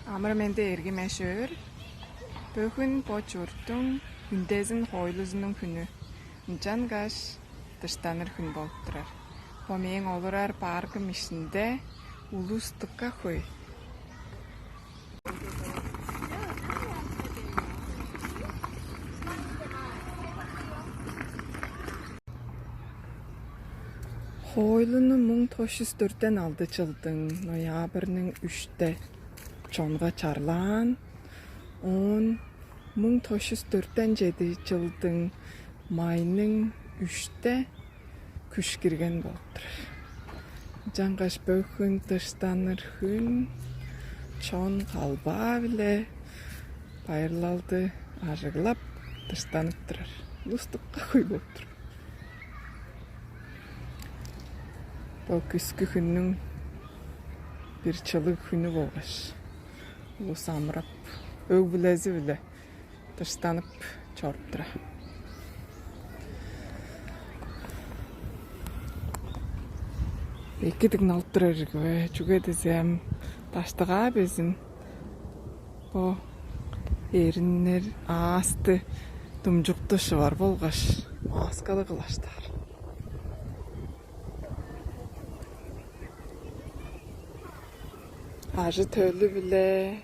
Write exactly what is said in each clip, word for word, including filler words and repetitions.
Амыр-менди, эргим эш-өөр. Бөгүн бо чурттуң үндезин хоойлузунуң хүнү. Ынчангаш дыштаныр хүн болуп турар. Бо мээң олурар паркым иштинде улус дыка хөй. Хоойлуну муң тос чүс дөртен алды чылдың ноябрьның үште чонга чарлаан, оон муң тос чүс дөртен чеди чылдың майның үште күш кирген болуп турар. Ынчангаш бөгүн дыштаныр хүн, чон калбаа-биле байырлалды ажыглап, дыштанып турар. Улус дыка хөй болуп турар. Бо күскү хүннүң бир чылыг хүнү болгаш, улус амырап, өг-бүлези-биле дыштанып чоруп тура. Эки дыңналып турар ирги бе, чүге дезем, даштыгаа безин бо эриннер аасты думчукту шывар болгаш, маскалы кылаштаар. Ажы-төлү-биле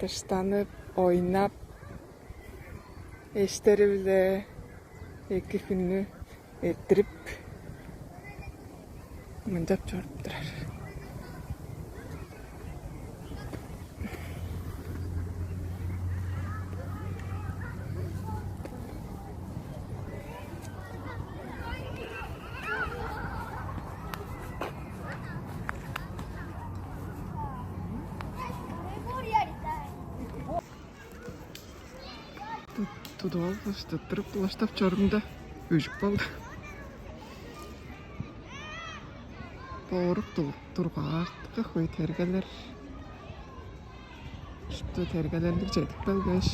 дыштанып, ойнап, эштери-биле эки хүннү эрттирип, мынчап чоруп турар. Тудуп алгаш, тыттырып, булаштап чорумда, өжүп калды. Боорук тургаартыкка хөй тергелер. Шупту тергелерлиг чедип келгеш,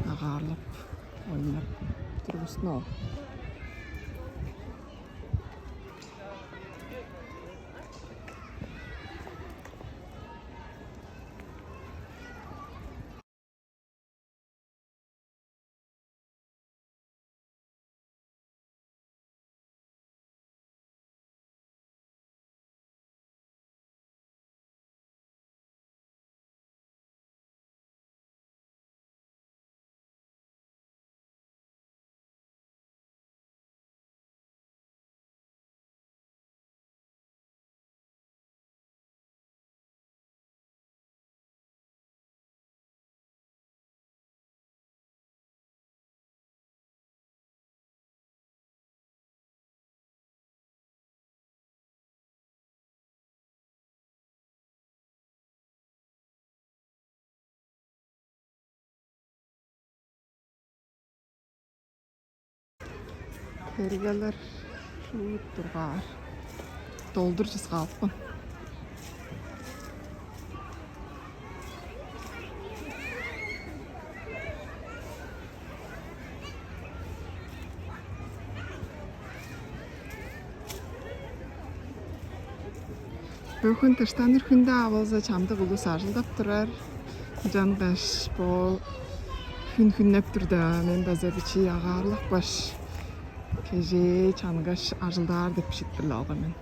агаарлап, ойнап тургустун ол. Тергелер шуут тургаар. Долдур чыскаалыпкын. Бөгүн дыштаныр хүнде а болза чамдык улус ажылдап турар. Ынчангаш бо хүн хүннеп турда, мен база бичии агаарлапкаш, кежээ чангаш ажылдаар деп шиитпирлеп алган мен.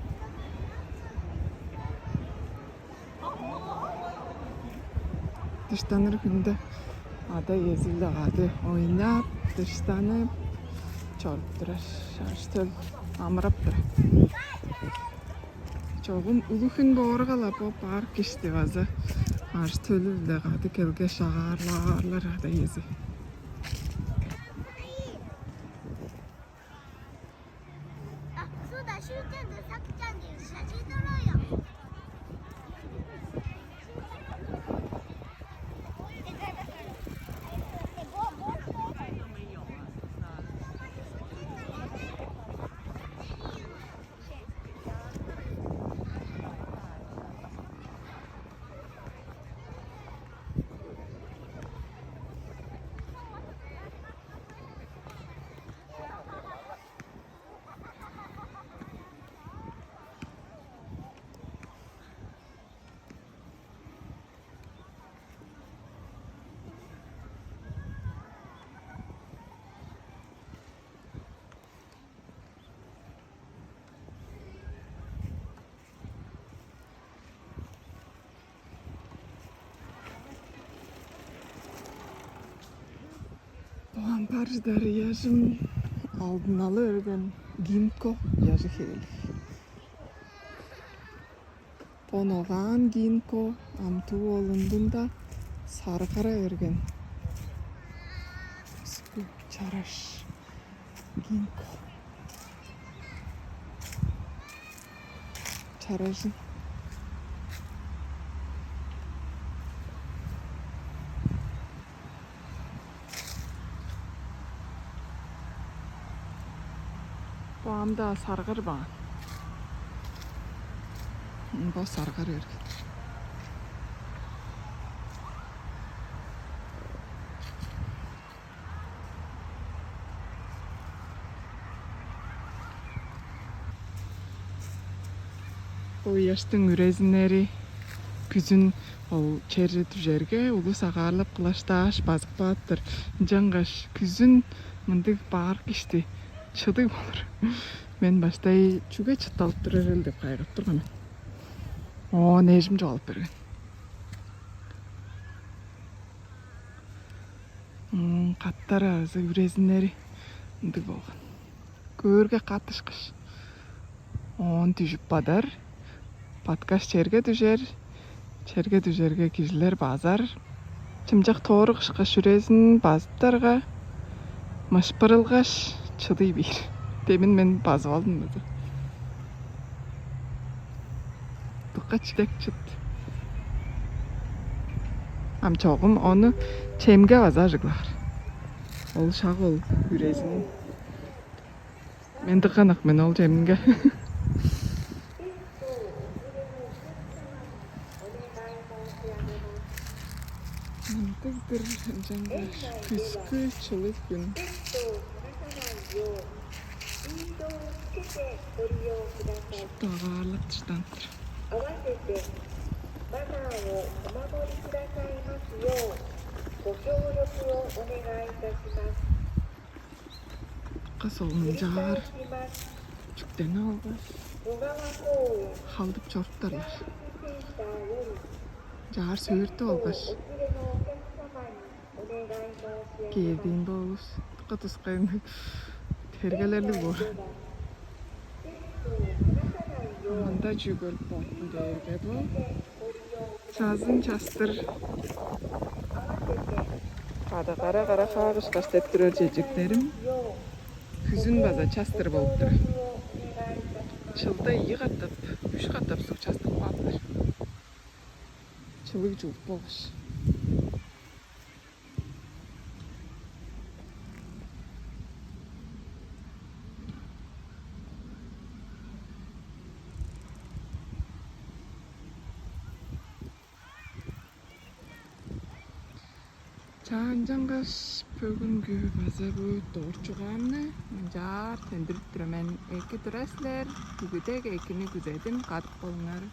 Дыштаныр хүнде ада-иези-биле кады ойнап, дыштанып чоруп турар. Ажы-төл амырап турар. Чогум улуг хүн боорга-ла бо парк ишти база ажы-төлү-биле кады келгеш агаарлаарлар ада-иези. Бар чыдар ыяжым алдын ала берген гинко ыяжы хевелиг. Бо ногаан гинко ам туу олундунда саргара берген. Чараш гинко. Чаражын. Бо ам-даа саргар баан. Бо саргар берген. Бо ыяштың үрезиннери күзүн ол черже дүжерге, улус агаарлап кылаштааш базып каап-тыр. Ынчангаш күзүн мындыг баарк ишти чыдыг болур. Мен баштай чүге чытталып турар эл деп кайгап турган мен. Оон эжим чугаалап берген. Каттары азы үрезиннери ындыг болган. Көөрге кат ышкаш. Оон дүжүп бадар, баткаш черге дүжер, черге дүжерге кижилер базар. Чымчак тоору кышкаш үрезин базыптарга, мышпырылгаш, чыдый бээр. Демин мен базып алдым база. Дыка чидек чыт. Ам чогум ону чемге база ажыглаар. Ол шак ол үрезин. Мен дыка ынак мен ол чемге. Мындыг-дыр ынчангаш күскү чылыг хүн. Шупту агаарлап дыштанып тур. Кыс ол мынчаар чүктени алгаш, халдып чоруптарлар. Чаар сөөртүп алгаш, кээрдиин болуш, дыка тускай тергелерлиг боор. Мында чүү көрүп кааптым дээрге, бо чазын частыр. Када кара-кара хаагышкаш деп турар чечектерим күзүн база частыр болуп турар. Чылда ийи катап, үш катап суг частып кааптар. Чылыг чулуп болгаш. Чаа, ынчангаш бөгүнгү база бо дорт чугаамны мынчаар төндүрүп тур мен. Эки тура силер, бүгүдег экини күзедим, кадык болуңар.